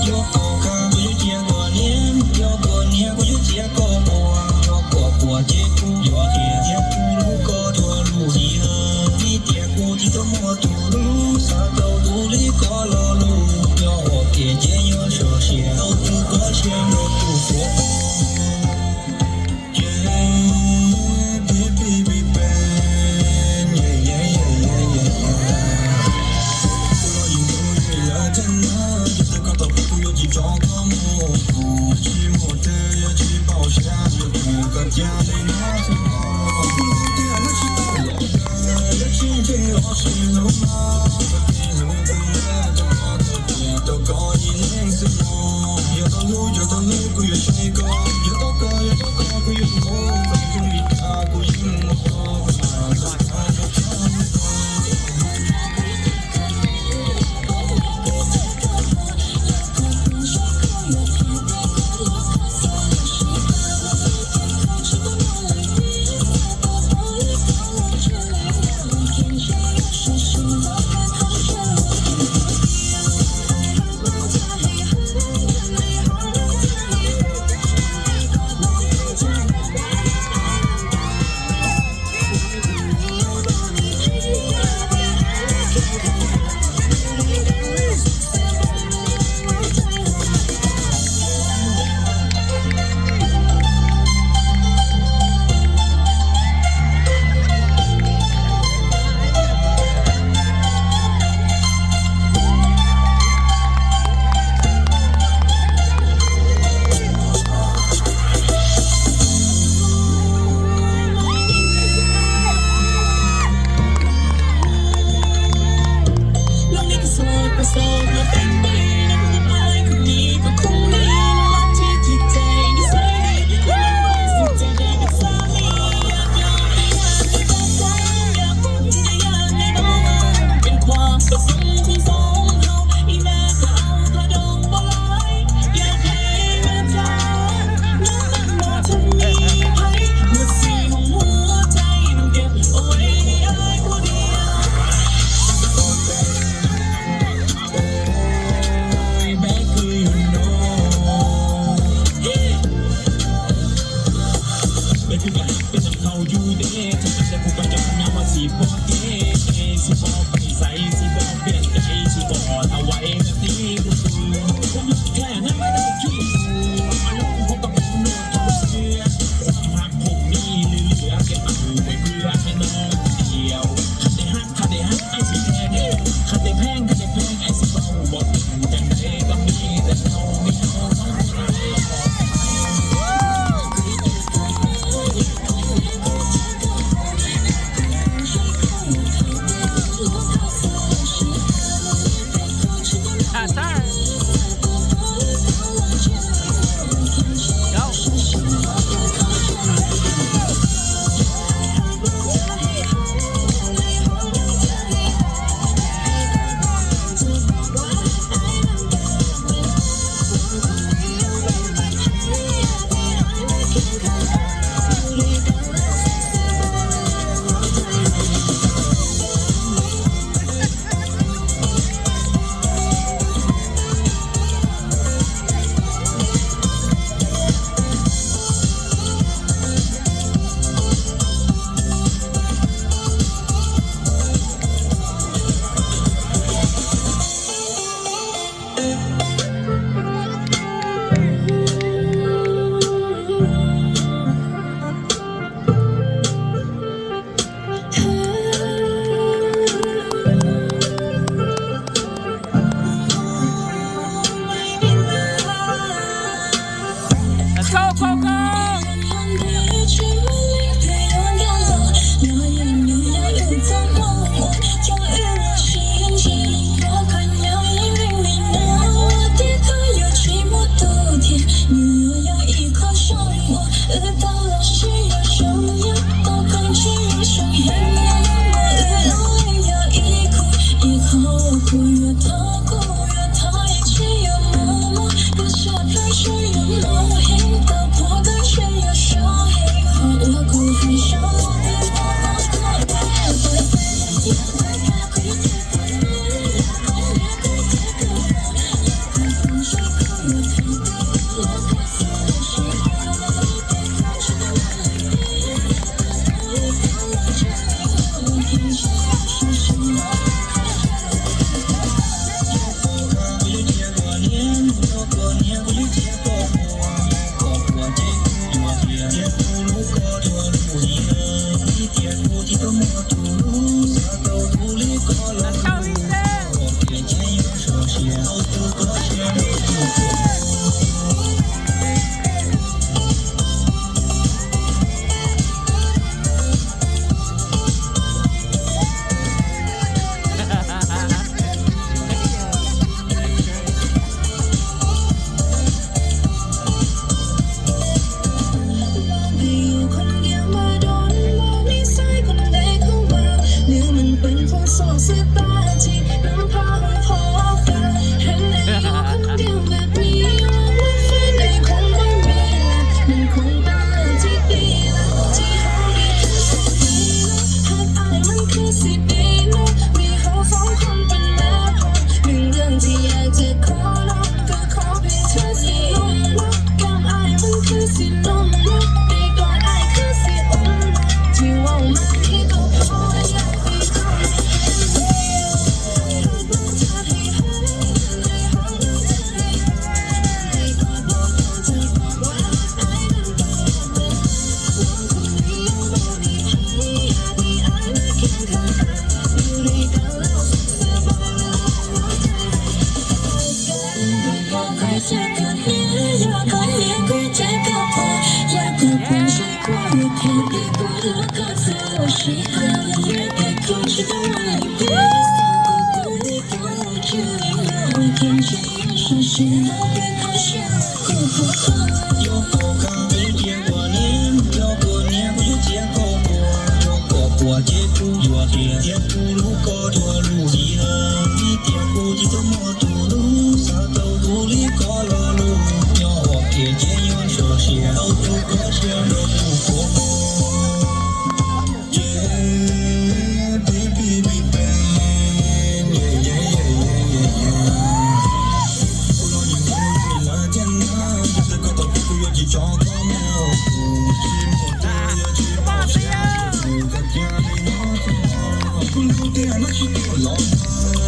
Yuav koj khav kuv yuav cia koj niam, yuav koj niam kuv yuav cia koj quas, yuav koj quas ces kuv yuav tias thiab kuv hlub koj dua lub siab, vim tias kuv tsis tau muaj tus hlub xav tau kuv li koj lo lus, yog hom tias ces yuav sov siab tau tus koj siab nrog kuv quas. Yog koj khav peb tias kuv niam, yog kuv niam kuv yuav tias koj quas, yog koj quas ces kuv yuav tias tias kuv hlub koj dua lub diav. Vim tias kuv tsis tau muaj tus hlub xav tau kuv li koj lo lus, nyob hauv kev ces nyob sov siab tau tus koj siab rau kuv. Yeah, baby, baby, yeah, yeah, yeah, yeah, yeah, yeah. Kuv los nim kuv tsis lawv tiag na, tsis tau koj tau kuv yuav tsis tso koj mus. Tsis muaj tus yuav tsis pom siab, kuv koj tiag li no. Kuv lub tiag no tsis tuaj los,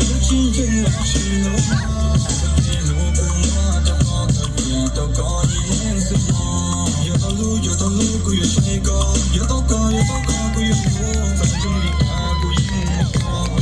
lub tsis ntseeg los tsis lub. Tsis hlub kuv mas rau koj txhawj tias tau koj ib leeg xwb no. Yog tau hlub, yog tau hlub kuv yuav saib koj, yog tau koj, yog tau koj kuv yuav hlub, txawm tsis li cas kuv yeej hlub koj.